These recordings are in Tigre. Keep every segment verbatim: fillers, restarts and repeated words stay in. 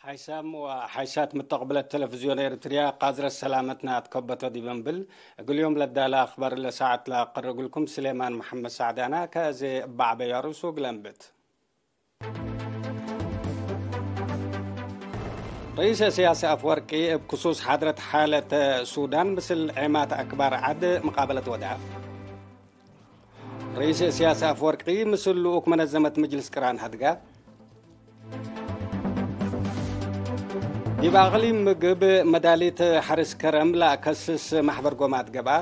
ሓይሳም ወሓይሳት ምተቅብለት ተለፍዝዮን ኤርትርያ፣ ቃዝረት ሰላመትና አትከበቶ ዲብ እንብል፣ እግል ዮም ለዳለ አክባር ለሰዓት ለአቀርብ እግልኩም ስሌማን መሐመድ ሳዕዳና። ከአዜ እበ ዐበዩ አርእሱ እግል አንብት። ርኢስ እስያስ አፍወርቂ እብ ክሱስ ሓድረት ሓለት ሱዳን ምስል ዔማት አክባር ዐድ መቃበለት ወድአ። ርኢስ እስያስ አፍወርቂ ምስል ልኡክ መነዘመት ምጅልስ ቅራን ሀድጋ። ዲብ አቅሊም ምግብ መዳሊት ሐርስ ከረም ለአከስስ ማሕበር ጎማት ገብአ።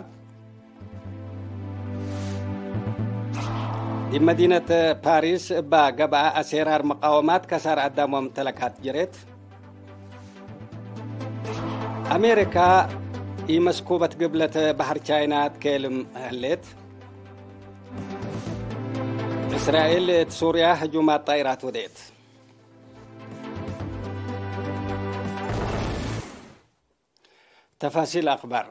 ዲብ መዲነት ፓሪስ እባ ገብአ አሴራር መቃወማት ከሳር አዳም ወምተለካት ጀሬት። አሜሪካ ኢመስኩበት ግብለት በሐር ቻይና ትኬልም ህሌት። እስራኤል እት ሱርያ ህጁማት ጣይራት ወዴት። ተፋሲል አክባር።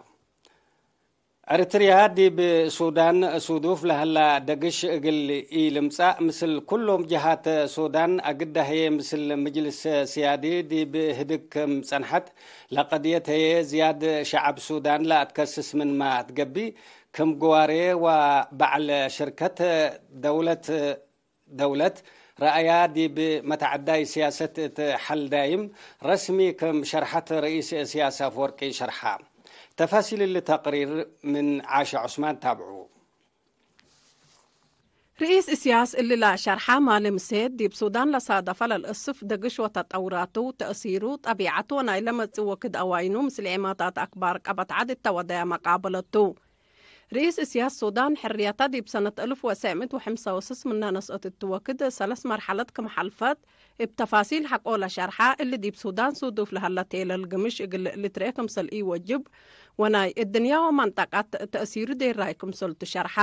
ኤርትርያ ዲብ ሱዳን ሱዱፍ ለሀላ ደግሽ እግል ኢልምጻእ፣ ምስል ኩሎም ጀሃት ሱዳን አግዳ ህዬ ምስል ምጅልስ ስያዲ ዲብ ህድግ ክም ጸንሐት፣ ለቀድየት ህዬ ዝያድ ሸዐብ ሱዳን ለአትከስስ ምንመ ትገብእ፣ ክም ግዋሬ ወበዐል ሽርከት ደውለት ደውለት ረአያ ዲብ መተዐዳይ ሲያሰት እት ሐል ዳይም ረስሚ ክም ሸርሐት ርኢስ እስያስ አፍወርቂ ሸርሐ። ተፋሲል እሊ ተቅሪር ምን ዓሸ ዑስማን ታብዑ። ርኢስ እስያስ እሊ ለሸርሐ ማሌ ምሴት ዲብ ሱዳን ለሳደፈ ለልእስፍ ደግሽ ወተጠውራቱ፣ ተእሲሩ፣ ጠቢዐቱ ወናይለ መጽእ ወክድ አዋይኑ ምስል ዔማታት አክባር ቀበት ዐድ እተ ወደያ መቃበለቱ። ርኢስ እስያስ ሱዳን ሕርየታ ዲብ ሰነት አልፍ ወትሰዕ ምእት ወሐምሳ ወስስ ምነ ነስአት እቱ ወክድ ሰለስ መርሐለት ክም ሐልፈት እብ ተፋሲል ሐቆ ለሸርሐ፣ እሊ ዲብ ሱዳን ሱዱፍ ለሀለ ቴለል ግምሽ እግል ልትርኤ ክምሰል ኢወጅብ ወናይ እድንያ ወመንጠቀት ተእሲሩ ዴራይ ክምሰልቱ ሸርሐ።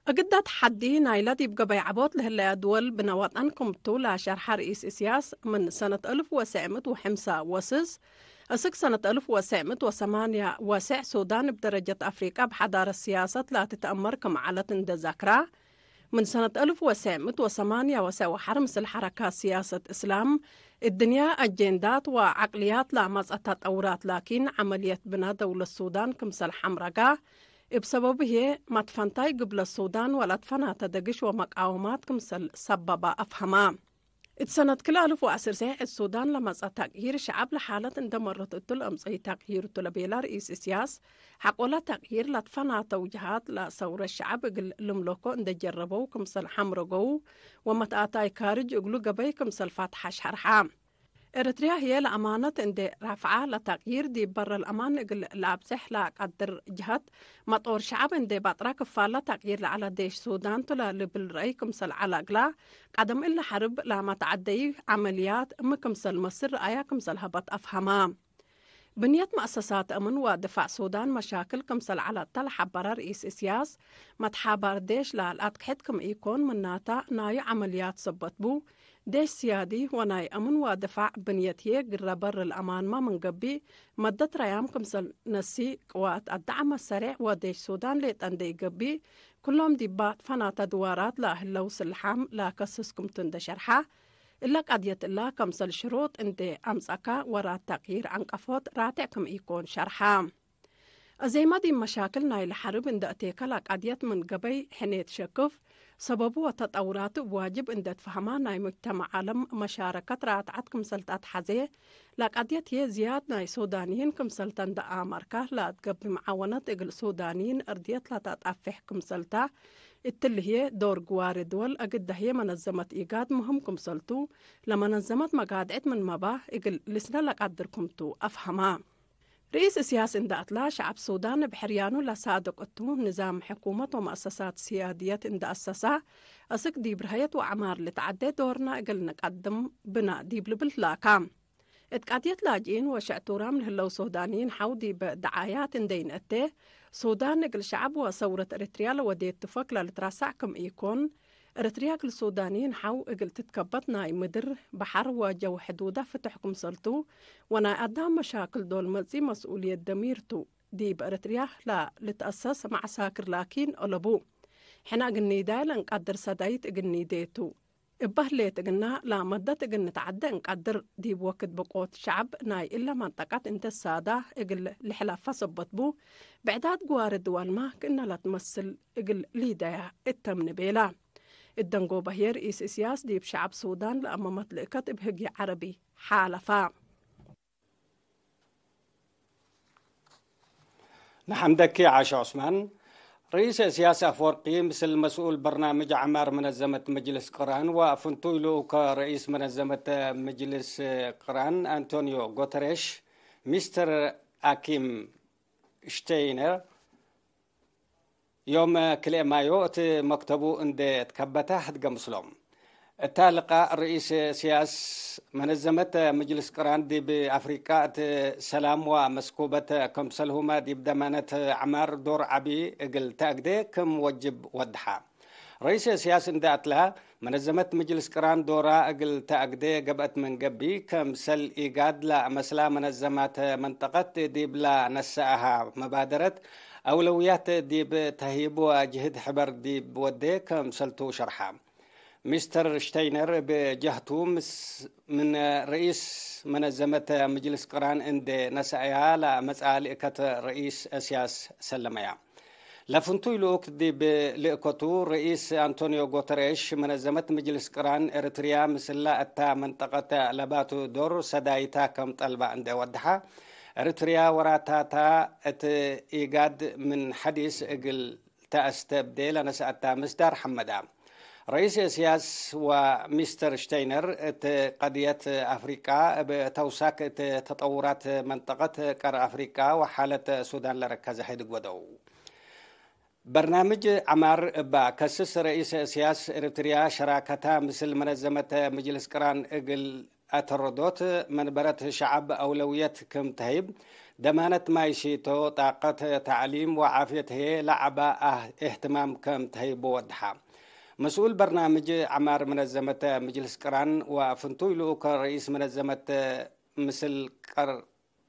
እግደ ተሐዲ ናይለ ዲብ ገበይ ዐቦት ለህለያ ድወል ብነ ወጠን ክምቱ ለሸርሐ ርኢስ እስያስ፣ ምን ሰነት አልፍ ወትሰዕ ምእት ወሐምሳ ወስስ እስክ ሰነት አልፍ ወትሰዕ ምእት ወሰማንያ ወሰዕ ሱዳን እብ ደረጀት አፍሪቀ እብ ሐዳረት ሲያሰት ለትትአመር ክም ዐለት እንዴ ዘክራ፣ ምን ሰነት አልፍ ወትሰዕ ምእት ወሰማንያ ወሰዕ ወሐር ምስል ሐረካት ሲያሰት እስላም እድንያ አጄንዳት ወዐቅልያት ለአመጸት ተጠውራት ላኪን ዐመልየት ብና ደውለት ሱዳን ክምሰል ሐምረጋ፣ እብ ሰበቡ ህዬ መትፈንታይ ግብለት ሱዳን ወለትፈናተ ደግሽ ወመቃወማት ክምሰል ሰበባ አፍሀማ። እት ሰነት ክልኤ አልፍ ወዐስር ሰዕ እት ሱዳን ለመጽአ ተቅይር፣ ሸዐብ ለሓለት እንዴ መረት እቱ ለአምጸዩ ተቅይር ቱ ለቤለ ርኢስ እስያስ፣ ሐቆለ ተቅይር ለትፈናተው ጀሃት ለሰውረት ሸዐብ እግል ልምለኮ እንዴ ጀረበው ክምሰል ሐምረገው ወመትአታይ ካርጅ እግሉ ገበይ ክምሰል ፋትሐ ሸርሐ። ኤረትርያ ህዬ ለአማነት እንዴ ረፍዐ፣ ለተቅይር ዲብ በረ ለአማን እግል ለአብጽሕ ለቀድር ጀሀት መጦር ሸዐብ እንዴ በጥረ፣ ክፋለ ተቅይር ለዐለ ዴሽ ሱዳን ቱ ለልብል ረአይ ክምሰል ዐለ እግላ፣ ቀደም እለ ሐርብ ለመትዐደዩ ዐመልያት ሚ ክምሰል መስል ረአያ ክምሰል ሀበት አፍሀማ። ብንየት መአሰሳት አምን ወድፋዕ ሱዳን መሻክል ክምሰል ዐለ እተ ለሐበረ ርኢስ እስያስ፣ መትሓባር ዴሽ ለአትክሕት ክም ኢኮን፣ ምናተ ናዩ ዐመልያት ሰበት ቡ፣ ዴሽ ስያዲ ወናይ አምን ወድፋዕ ብንየት ህዬ ግረ በር ለአማንመ ምን ገብእ፣ መደት ረያም ክምሰል ነሲ ቅዋት አዳዐመ ሰሬዕ ወዴሽ ሱዳን ሌጠ እንዴ ኢገብእ፣ ክሎም ዲባ ትፈናተ ድዋራት ለህለው ስልሓም ለከስስ ክምቱ እንዴ ሸርሐ፣ እለ ቀድየት እለ ከምሰል ሽሩጥ እንዴ አምጸከ ወራት ተቅይር ዐንቀፎት ራቴዕ ክም ኢኮን ሸርሐ። አዜመ ዲብ መሻክል ናይለ ሐርብ እንዴ አቴከ ለቀድየት ምን ገበይ ሕኔት ሸክፍ፣ ሰበቡ ወተጠውራቱ እብ ዋጅብ እንዴ ትፈሀመ ናይ ሙጅተመዕ ዓለም መሻረከት ራትዐት ክምሰል ተአትሐዜ፣ ለቀድየት ህዬ ዝያድ ናይ ሱዳንይን ክምሰልተ እንዴ አመርከ ለአትገብእ መዓወነት እግል ሱዳንይን እርድየት ለተአጣፍሕ ክምሰልተ፣ እትሊ ህዬ ዶር ግዋሬ ድወል አግደ ህዬ መነዘመት ኢጋድ ምህም ክምሰልቱ፣ ለመነዘመት መጋድዕት ምንመ እግል ልስነ ለቀድር ክምቱ አፍሀመ። ርኢስ እስያስ እንዴ አትላ፣ ሸዐብ ሱዳን እብ ሕርያኑ ለሳድቅ እቱ፣ ንዛም ሕኩመት ወመአሰሳት ስያድየት እንዴ አሰሰ፣ አስክ ዲብ ረሀየት ወዐማር ልትዐዴ ዶርነ እግል ንቀድም ብነ ዲብ ልብል ላካ። እት ቀድየት ላጅኢን ወሸዕቱራም ለህለው ሱዳንይን ሐው ዲብ ደዓያት እንዴ ኢነአቴ፣ ሱዳን እግል ሸዐብ ወሰውረት ኤረትርያ ለወዴቱ ፈክ ለልትረሳዕ ክም ኢኮን፣ ኤረትርያ እግል ሱዳንይን ሐው እግል ትትከበት ናይ ምድር፣ በሐር ወጀው ሕዱደ ፍቱሕ ክምሰልቱ፣ ወናይ አዳም መሻክል ዶል መጽኢ መስኡልየት ደሚርቱ፣ ዲብ ኤረትርያ ለልትአሰስ መዐሳክር ላኪን አለቡ። ሕነ እግል ኒዳይ ለእንቀድር ሰዳይት እግል ኒዴቱ። እበ ህሌት እግና ለመደት እግል ንትዐደ እንቀድር። ዲብ ወክድ ብቆት ሸዐብ ናይ እለ መንጠቀት እንተ ሳዳ እግል ልሕለፈ ሰበት ቡ፣ ብዕዳት ግዋር ድዋልመ ክእነ ለትመስል እግል ሊደያ እተምኒ ቤላ። እደንጎ በህየ ርኢስ እስያስ ዲብ ሸዐብ ሱዳን ለአመመት ልእከት እብ ህግየ ዐረቢ ሓለፋ። ነሐምደኪ ዓሻ ዑስማን። ርኢስ እስያስ አፍወርቂ ምስል መስኡል በርናምጅ ዐማር መነዘመት መጅልስ ቅራን ወፍንቱይ ልኡከ ርኢስ መነዘመት መጅልስ ቅራን አንቶኒዮ ጎተሬሽ፣ ሚስተር አኪም ሽቴይነር፣ ዮም ክልኤ ማዮ እት መክተቡ እንዴ ትከበተ ህድገ ምስሎም። እታ ልቃእ ርኢስ እስያስ መነዘመት ምጅልስ ቅራን ዲብ አፍሪቃ እት ሰላም ወመስኩበት ክምሰልሁመ ዲብ ደማነት ዐማር ዶር ዐቢ እግል ተአግዴ ክም ወጅብ ወድሐ። ርኢስ እስያስ እንዴ አትለሀ፣ መነዘመት ምጅልስ ቅራን ዶራ እግል ተአግዴ ገብአት ምን ገብእ፣ ክምሰል ኢጋድ ለአመስላ መነዘማት መንጠቀት ዲብ ለነሰአሃ መባደረት አውለውያት ዲብ ተህይብ ወጅህድ ሕበር ዲብ ወዴ ክምሰልቱ ሸርሐ። ሚስተር ሽተይነር እብ ጀህቱ፣ ምስ ምን ርኢስ መነዘመት ምጅልስ ቅራን እንዴ ነሰአያ ለመጽአ ልእከት ርኢስ እስያስ ሰለመያ። ለፍንቱይ ልኡክ ዲብ ልእከቱ፣ ርኢስ አንቶኒዮ ጎተሬሽ መነዘመት ምጅልስ ቅራን ኤረትርያ ምስላ እታ መንጠቀት ለባቱ ዶር ሰዳይታ ከም ጠልባ እንዴ ወድሐ፣ ኤረትርያ ወራታታ እት ኢጋድ ምን ሐዲስ እግል ተአስተብዴ ለነሰአታ ምስዳር ሐመዳ። ረኢስ እስያስ ወሚስተር ሽተይነር እት ቀድየት አፍሪቃ እብ ተውሳክ እት ተጠውራት መንጠቀት ቀር አፍሪቃ ወሓለት ሱዳን ለረከዘ ህድግ ወደው። በርናምጅ ዐማር እባ ከስስ ረኢስ እስያስ ኤረትርያ ሸራከታ ምስል መነዘመት ምጅልስ ቅራን እግል አተረዶት መንበረት ሸዐብ አውለውየት ክም ተህይብ፣ ደማነት ማይ ሺቶ፣ ጣቀት፣ ተዕሊም ወዓፍየት ህዬ ለዐበ አህ-፣ እህትማም ክም ተህይቡ ወድሐ። መስኡል በርናምጅ ዐማር መነዘመት ምጅልስ ቅራን ወፍንቱይ ልኡክ ረኢስ መነዘመት ምስል ቀር-፣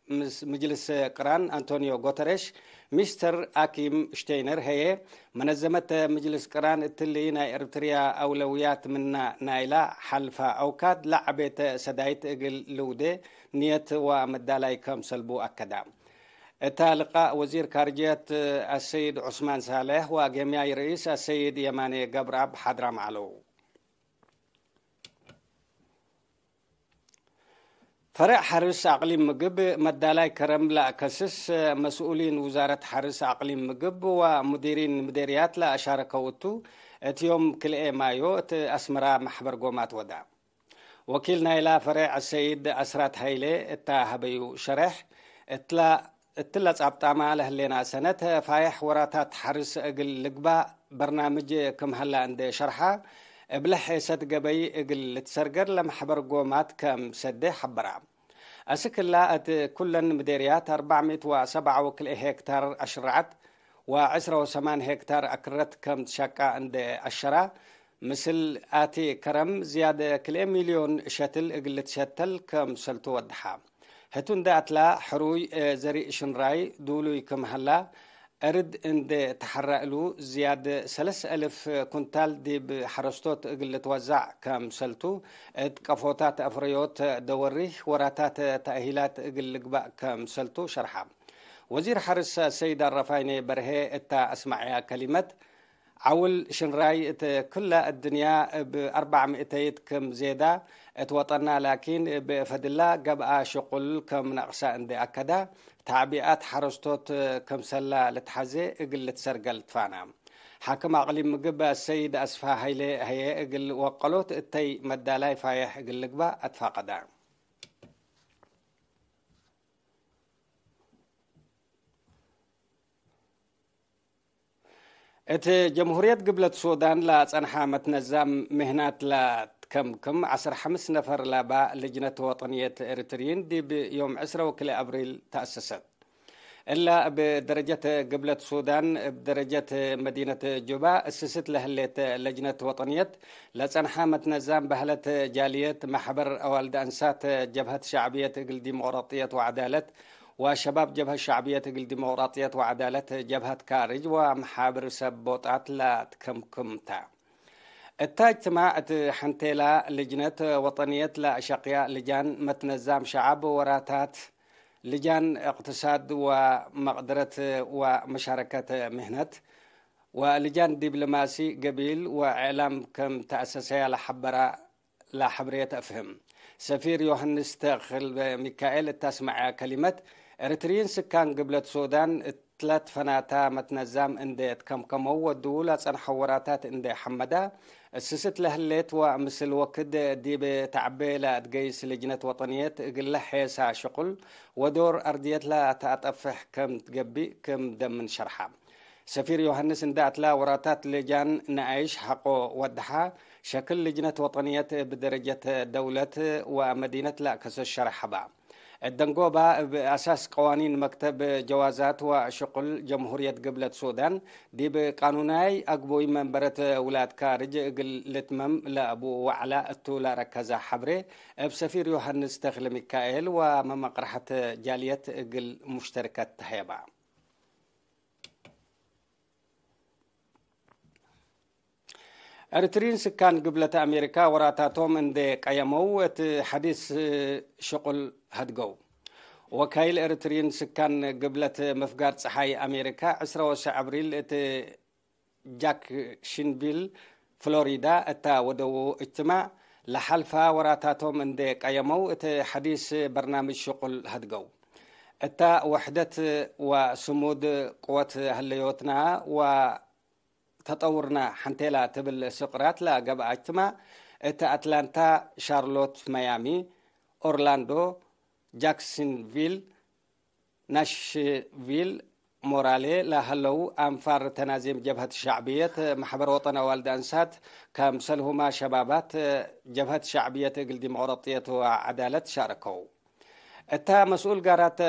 ምስ-፣ ምጅልስ ቅራን አንቶኒዮ ጎተሬሽ፣ ሚስተር አኪም ሽቴይነር ህዬ፣ መነዘመት ምጅልስ ቅራን እትሊ ናይ ኤርትርያ አውለውያት ምና ናይላ ሐልፋ አውካድ ለዐቤት ሰዳይት እግል ልውዴ ንየት ወመዳላይ ከምሰልቡ አከዳ። እታ ልቃእ ወዚር ካርጅየት አሰይድ ዑስማን ሳልሕ ወአጌምያይ ርኢስ አሰይድ የማኔ ገብረአብ ሓድራም ዐለው። ፈሬዕ ሐርስ አቅሊም ምግብ መዳላይ ከረም ለአከስስ መስኡሊን ውዛረት ሐርስ አቅሊም ምግብ ወሙዲሪን ምዴርያት ለአሻረከው እቱ፣ እት ዮም ክልኤ ማዮ እት አስመራ መሕበር ጎማት ወዳ። ወኪል ናይላ ፈሬዕ አሰይድ አስራት ሀይሌ እታ ሀበዩ ሸሬሕ፣ እትላ እትለ ጻብጣማ ለህሌና ሰነት ፋይሕ ወራታት ሐርስ እግል ልግባእ በርናምጅ ክም ሀላ እንዴ ሸርሐ፣ እብለ ሔሰት ገበይ እግል ልትሰርገር ለመሕበር ጎማት ከም ሰዴ ሐበራ። አስክላ እት ኩለን ምዴርያት አርበዕ ምእት ወሰብዓ ወክልኤ ሄክታር አሽረዐት ወዕስራ ወሰማን ሄክታር አክረት ከም ትሸቃ እንዴ አሸራ፣ ምስል አቲ ከረም ዝያድ ክልኤ ሚልዮን ሸትል እግል ልትሸተል ከምሰልቱ ወድሐ። ህቱ እንዴ አትላ፣ ሕሩይ ዘሪእ ሽንራይ ዱሉይ ክም ሀላ፣ እርድ እንዴ ተሐረ እሉ፣ ዝያድ ሰለስ አልፍ ኩንታል ዲብ ሐረስቶት እግል ልትወዛዕ ከምሰልቱ፣ እት ቀፎታት አፍረዮት ደወሪህ ወራታት ተእሂላት እግል ልግባእ ከምሰልቱ ሸርሐ። ወዚር ሐርስ ሰይድ አረፋይኔ በርሄ እታ አስመዐያ ከሊመት፣ ዐውል ሽንራይ እት ክለ እድንያ እብ አርበዕ ምእተይት ክም ዜዳ እት ወጠና፣ ላኪን እብ ፈድላ ገብአ ሽቁል ክም ነቅሳ እንዴ አከዳ፣ ተዕቢአት ሐረስቶት ክምሰላ ልትሐዜ እግል ልትሰርገል ትፋና። ሓክም አቅሊም ምግብ አሰይድ አስፋ ሀይሌ ህዬ እግል ወቀሎት እተይ መዳላይ ፋየሕ እግል ልግባእ አትፋቀዳ። እት ጀምሁርየት ግብለት ሱዳን ለጸንሐ መትነዛም ምህናት ለትከምክም ዐስር ሐምስ ነፈር ለባ ልጅነት ወጠንየት ኤሪትርይን ዲብ ዮም ዕስረ ወክልኤ አብሪል ተአሰሰት። እላ እብ ደረጀት ግብለት ሱዳን፣ እብ ደረጀት መዲነት ጁባ እስስት ለህሌት ለጅነት ወጠንየት ለጸንሐ መትነዛም በህለት ጃልየት፣ መሕበር አዋልድ አንሳት፣ ጀብሀት ሸዕብየት እግል ዲሞቅራጥየት ወዐዳለት፣ ወሸባብ ጀብሀት ሸዕብየት እግል ዲሞቅራጥየት ወዐዳለት፣ ጀብሀት ካርጅ ወመሓብር ሰብ ቦጣት ለትከምክም ተ። እታ እጅትማዕ እት ሐንቴላ ልጅነት ወጠንየት ለአሸቅያ ልጃን መትነዛም ሸዐብ ወራታት፣ ልጃን እቅትሳድ ወመቅደረት ወመሻረከት ምህነት ወልጃን ዲብሎማሲ ገቢል ወእዕላም ከም ተአሰሰያ ለሐበራ ለሐብሬ ተአፍህም። ሰፊር ዮሐንስ ተክል ሚካኤል እት አስመዐያ ከሊመት፣ ኤረትርዪን ስካን ግብለት ሱዳን እትለ ትፈናታ መትነዛም እንዴ ትከምከመው ወድዉ ለጸንሐው ወራታት እንዴ ሐመዳ፣ እስስት ለህሌት ወምስል ወክድ ዲብ ተዐቤ ለአትገይስ ልጅነት ወጠንየት እግለ ሔሳ ሽቁል ወዶር አርድየት ለተአጠፍሕ ከም ትገብእ ክም ደምን ሸርሐ። ሰፊር ዮሐንስ እንደ አትላ ወራታት ልጃን ነአይሽ ሐቆ ወደሐ፣ ሸክል ልጅነት ወጠንየት እብ ደረጀት ደውለት ወመዲነት ለአከሰስ ሸርሐ ሀባ። እት ደንጎባ እብ አሳስ ቀዋኒን መክተብ ጀዋዛት ወሽቁል ጀምሁርየት ግብለት ሱዳን ዲብ ቃኑናይ አግቡይ መንበረት ውላድ ካርጅ እግል ልትመም ለአቡ ወዐላ እቱ ለረከዘ ሐብሬ እብ ሰፊር ዮሐንስ ተክለ ሚካኤል ወመመቅረሐት ጃልየት እግል ሙሽተርከት ተህየባ። ኤርትሪን ስካን ግብለት አሜሪካ ወራታቶም እንዴ ቀየመው እት ሐዲስ ሽቁል ሀድገው። ወካይል ኤርትሪን ስካን ግብለት ምፍጋር ጸሓይ አሜሪካ ዕስራ ወሰዕ አብሪል እት ጃክሽንቪል ፍሎሪዳ እታ ወደዉ እጅትማዕ ለሐልፋ ወራታቶም እንዴ ቀየመው እት ሐዲስ በርናምጅ ሽቁል ሀድገው። እታ ወሕደት ወስሙድ ቅወት ህለዮትና ወተጠውርና ሐንቴላ ትብል ስቅራት ለገብአ እጅትማዕ እት አትላንታ፣ ሻርሎት፣ መያሚ፣ ኦርላንዶ፣ ጃክሰንቪል፣ ናሽቪል ሞራሌ ለሀለው አንፋር ተናዚም ጀብሀት ሸዕብየት፣ መሕበር ወጠን አዋልድ አንሳት፣ ከምሰልሁማ ሸባባት ጀብሀት ሸዕብየት እግል ዲሞቅራጥየት ወዐዳለት ሻረከው። እታ መስኡል ጋራት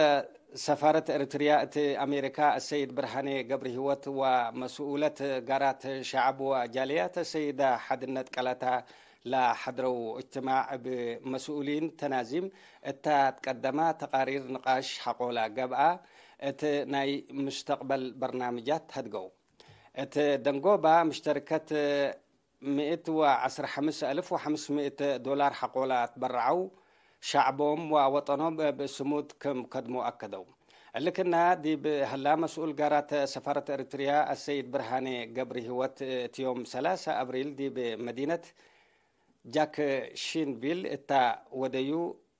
ሰፋረት ኤርትርያ እት አሜሪካ አሰይድ ብርሃኔ ገብረሂወት ወመስኡለት ጋራት ሸዐብ ወጃልያት አሰይዳ ሐድነት ቀለታ ለሐድረው እጅትማዕ እብ መስኡሊን ተናዚም እታ ትቀደማ ተቃሪር ንቃሽ ሐቆላ ገብአ፣ እት ናይ ምስተቅበል በርናምጃት ሀድገው። እት ደንጎባ ምሽተርከት ምእት ወዐስር ሐምስ አልፍ ወሐምስ ምእት ዶላር ሐቆላ አትበረዐው፣ ሸዕቦም ወወጠኖም እብ ስሙድ ክም ከድሞ አከደው። እልክና ዲብ ሀላ መስኡል ጋራት ሰፋረት ኤርትርያ አሰይድ ብርሃኔ ገብረሂወት እት ዮም ሰላሳ አብሪል ዲብ መዲነት ጃክሺንቪል እታ ወደዩ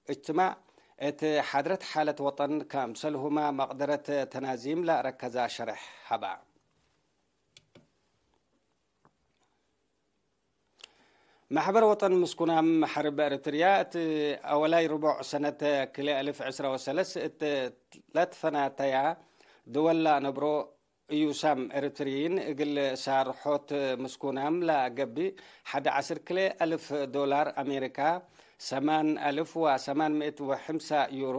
እጅትማዕ፣ እት ሓድረት ሓለት ወጠን ከምሰልሁመ መቅደረት ተናዚም ለአረከዛ ሸርሕ ሀባ። መሕበር ወጠን ምስኩናም ሐርብ ኤርትርያ፣ እት አወላይ ርቦዕ ሰነት ክልኤ አልፍ ዕስራ ወሰለስ እት ለትፈናተያ ድወል ለአነብሮ እዩሳም ኤርትርይን እግል ሳርሖት ምስኩናም ለአገብእ፣ ሐድ ዐስር ክልኤ አልፍ ዶላር አሜሪካ፣ ሰማን አልፍ ወሰማን ምእት ወሐምሳ ዩሮ፣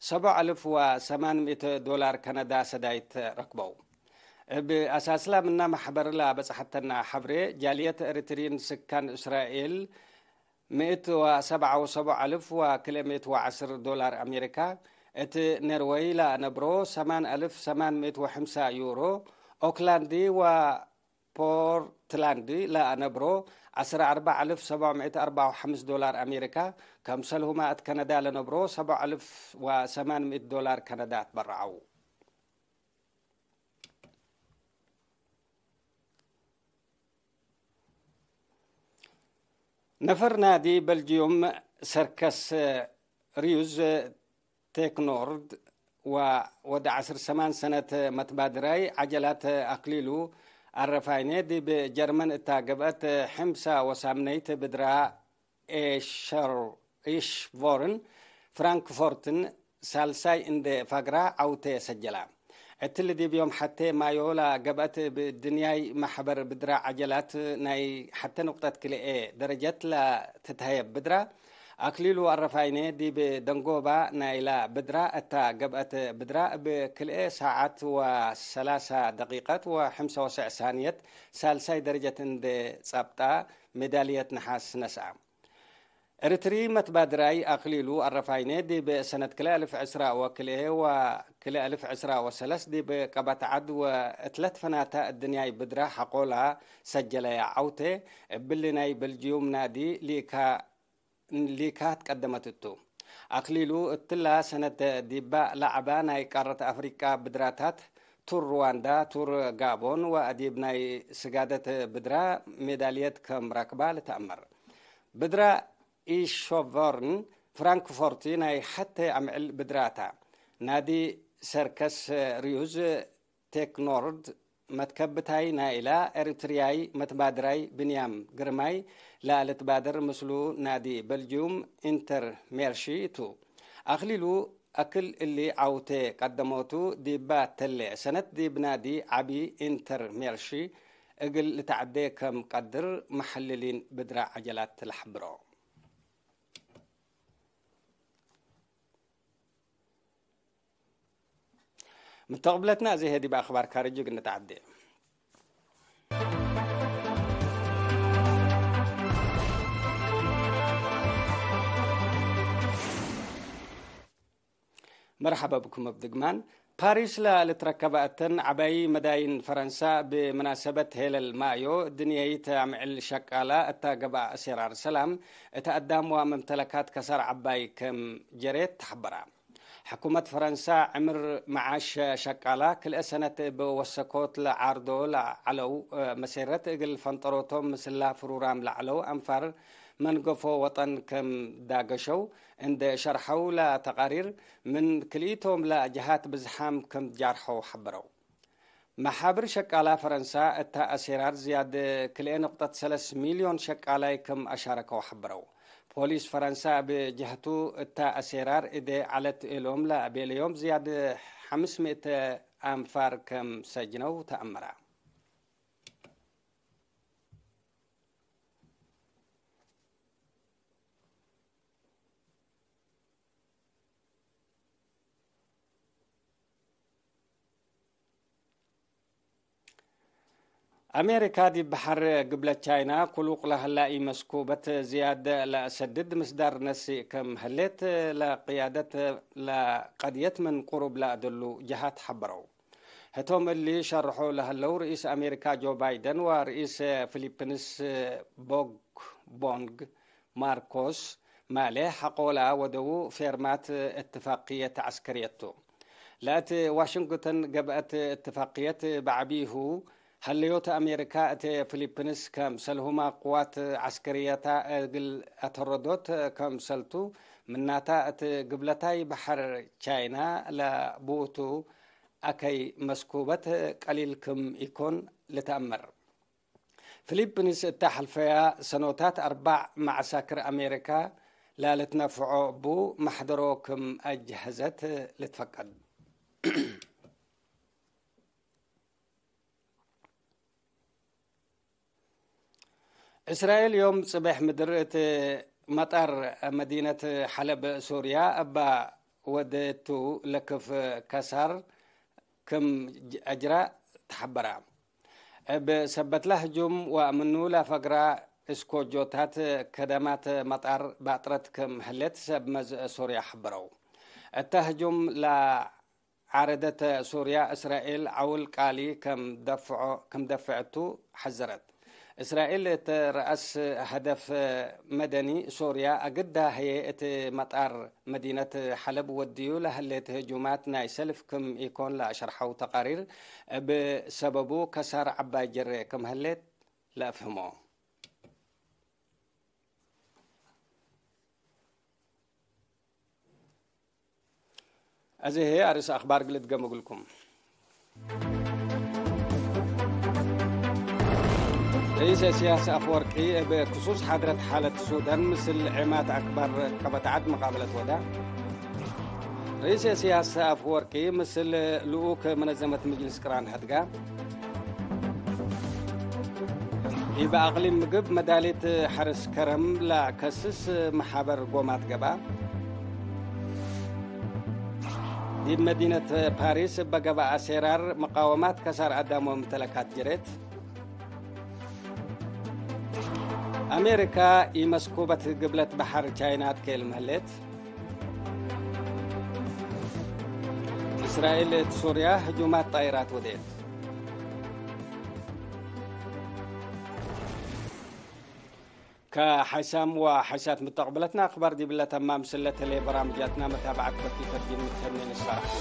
ሰቦዕ አልፍ ወሰማን ምእት ዶላር ከነዳ ሰዳይት ረክበው። እብ አሳስላ ምና መሕበር ለበጽሐተና ሐብሬ፣ ጃልየት ኤርትርይን ስካን እስራኤል፣ ምእት ወሰብዓ ወሰቦዕ አልፍ ወክልኤ ምእት ወዐስር ዶላር አሜሪካ፣ እት ኔርወይ ለአነብሮ ሰማን አልፍ ሰማን ምእት ወሐምሳ ዩሮ፣ ኦክላንድ ወፖርትላንድ ለአነብሮ ዐስር አርበዕ አልፍ ሰቦዕ ምእት አርበዕ ወሐምስ ዶላር አሜሪካ፣ ከምሰልሁመ እት ከነዳ ለነብሮ ሰቦዕ አልፍ ወሰማን ምእት ዶላር ከነዳ አትበረዐው። ነፈር ናዲ በልጅዩም ሰርከስ ሪዩዝ ቴክኖርድ ወወድ ዐስር ሰማን ሰነት መትባድራይ ዐጀላት አክሊሉ አረፋይኔ ዲብ ጀርመን እታ ገብአት ሕምሳ ወሳምነይት ብድራ ኤሸር ኢሽቮርን ፍራንክፎርትን ሳልሳይ እንዴ ፋግራ ዐውቴ ሰጀላ። እትሊ ዲብ ዮም ሐቴ ማዮ ለገብአት እብ ድንያይ መሕበር ብድራ ዐጀላት ናይ ሐቴ ንቁጠት ክልኤ ደረጀት ለትትሀየብ ብድራ አክሊሉ አረፋይኔ ዲብ ደንጎባ ናይላ ብድራ እታ ገብአት ብድራ እብ ክልኤ ሳዐት ወሰላሳ ደቂቀት ወሐምሳ ወሰዕ ሳንየት ሳልሳይ ደረጀት እንዴ ጸብጣ ሜዳልየት ነሓስ ነስአ። ኤርትሪ መትባድራይ አክሊሉ አረፋይኔ ዲብ ሰነት ክልኤ አልፍ ዕስራ ወክልኤ ወ ክልኤ አልፍ ዕስራ ወሰለስ ዲብ ቀበት ዐድ ወእትለት ፈናተ እድንያይ ብድረ ሐቆላ ሰጀለየ ዐውቴ፣ እብሊ ናይ በልጅዩም ናዲ ሊካ ሊካት ቀደመት እቱ። አክሊሉ እትላ ሰነት ዲባ ለዐባ ናይ ቃረት አፍሪቃ ብድራታት ቱር ሩዋንዳ፣ ቱር ጋቦን ወአዲብ ናይ ስጋደት ብድራ ሜዳልየት ከም ረክባ ልትአመር። ብድራ ኢሾቨርን ፍራንክፎርቲ ናይ ሐቴ አምዕል ብድራታ። ናዲ ሰርከስ ሪዩዝ ቴክኖርድ መትከብታይ ናይላ ኤሪትርያይ መትባድራይ ብንያም ግርማይ ለልትባደር ምስሉ ናዲ በልጅዩም ኢንተር ሜርሺ ቱ። አክሊሉ አክል እሊ ዐውቴ ቀደሞቱ ዲባ ተሌ ሰነት ዲብ ናዲ ዐቢ ኢንተር ሜርሺ እግል ልትዐዴ ከም ቀድር መሐልሊን ብድራ ዐጀላት ለሐብሮ። ምተቅብለትና እዚ ሄ ዲብ አክባር ካርጅ እግል ንትዐዴ። መርሐበ ብኩም እብ ድግማን። ፓሪስ ለልትረከበ እተን ዐባይ መዳይን ፈረንሳ፣ ብመናሰበት ሄለል ማዮ ድንየይት አምዕል ሸቃላ እተ ገብአ ሴራር ሰላም እት አዳም ወመምተለካት ከሳር ዐባይ ከም ጀሬት ተሐበራ። ሕኩመት ፈረንሳ፣ ዕምር መዓሽ ሸቃላ ክልኤ ሰነት እብ ወሰኮት ለዓርዶ ለዐለው መሴረት፣ እግል ፈንጠሮቶም ምስላ ፍሩራም ለዐለው አንፋር መንገፎ ወጠን ከም ዳገሸው እንዴ ሸርሐው ለተቃሪር፣ ምን ክልኢቶም ለጀሃት ብዝሓም ከም ጃርሐው ሐበረው። መሓብር ሸቃላ ፈረንሳ እተ አሴራር ዝያድ ክልኤ ንቅጠት ሰለስ ሚልዮን ሸቃላይ ክም አሻረከው ሐብረው። ፖሊስ ፈረንሳ እብ ጀህቱ፣ እተ አሴራር እዴ ዐለት እሎም ለቤለዮም ዝያድ ሐምስ ምእት አንፋር ክም ሰጅነው ተአመረ። አሜሪካ ዲብ በሐር ግብለት ቻይና ክሉቅ ለሀላ ኢመስኩበት ዝያድ ለአሰድድ ምስዳር ነስእ ክም ህሌት፣ ለቅያደት ለቀድየት ምን ቅሩብ ለአደሉ ጀሃት ሐበረው። ህቶም እሊ ሸርሖ ለህለው ርኢስ አሜሪካ ጆ ባይደን ወርኢስ ፊሊፒንስ ቦግ ቦንግ ማርኮስ ማሌ ሐቆላ ወደዉ ፌርማት እትፋቅየት ዐስከርየት ቱ። ለእት ዋሽንግተን ገብአት እትፋቅየት በዐቢሁ ሀለዮት አሜሪካ እት ፊሊፒንስ ከምሰልሁማ ቅዋት ዐስከርየታ እግል አተረዶት ከምሰልቱ፣ ምናታ እት ግብለታይ በሐር ቻይና ለብኡቱ አከይ መስኩበት ቀሊል ክም ኢኮን ልትአመር። ፊሊፒንስ እተ ሐልፈያ ሰኖታት አርባዕ መዐሳክር አሜሪካ ለልትነፍዖ እቡ መሕደሮ ክም አጀህዘት ልትፈቀድ። እስራኤል ዮም ጽቤሕ ምድር እት መጣር መዲነት ሐለብ ሱርያ እባ ወደቱ ለክፍ ከሳር ክም አጅራ ተሐበራ። እብ ሰበትላ ህጁም ወምኑ ለፈግራ እስኮጆታት ከደማት መጣር ባጥረት ክም ህሌት ሰብ መዝ ሱርያ ሐበረው። እተ ህጁም ለዓረደት ሱርያ እስራኤል ዐውል ቃሊ ክም ደፍዖ፣ ክም ደፍዐቱ ሐዘረት። እስራኤል እት ረአስ ሀደፍ መደኒ ሶርያ አግዳ ህዬ እት መጣር መዲነት ሐለብ ወድዩ ለህሌት ህጁማት ናይ ሰልፍ ክም ኢኮን ለአሸርሐው ተቃሪር፣ እብ ሰበቡ ከሳር ዐባይ ጀሬ ክም ህሌት ለአፍህሞ። አዜ ህዬ አርእስ አክባር እግል እድገም እግልኩም። ርኢስ እስያስ አፍወርቂ እብ ክሱስ ሓድረት ሓለት ሱዳን ምስል ዔማት አክባር ቀበት ዐድ መቃበለት ወዳ። ርኢስ እስያስ አፍወርቂ ምስል ልኡክ መነዘመት ምጅልስ ቅራን ሀድጋ። ዲብ አቅሊም ምግብ መዳሊት ሐርስ ከረም ለከስስ መሓበር ጎማት ገብአ። ዲብ መዲነት ፓሪስ እበ ገብአ ሴራር መቃወማት ከሳር አዳም ወምተለካት ጀሬት። አሜሪካ ኢመስኩበት ግብለት በሐር ቻይና ትኬል ምህሌት። እስራኤል እት ሶርያ ህጁማት ጣይራት ወዴት። ከሐይሳም ወሐይሳት ምተቅብለትና አክባር ዲብለ ተማም ምስለ ተሌ በራምጅያትና መታብዐት ከፊተት ዲብ ምተኔ ንሳረሕ።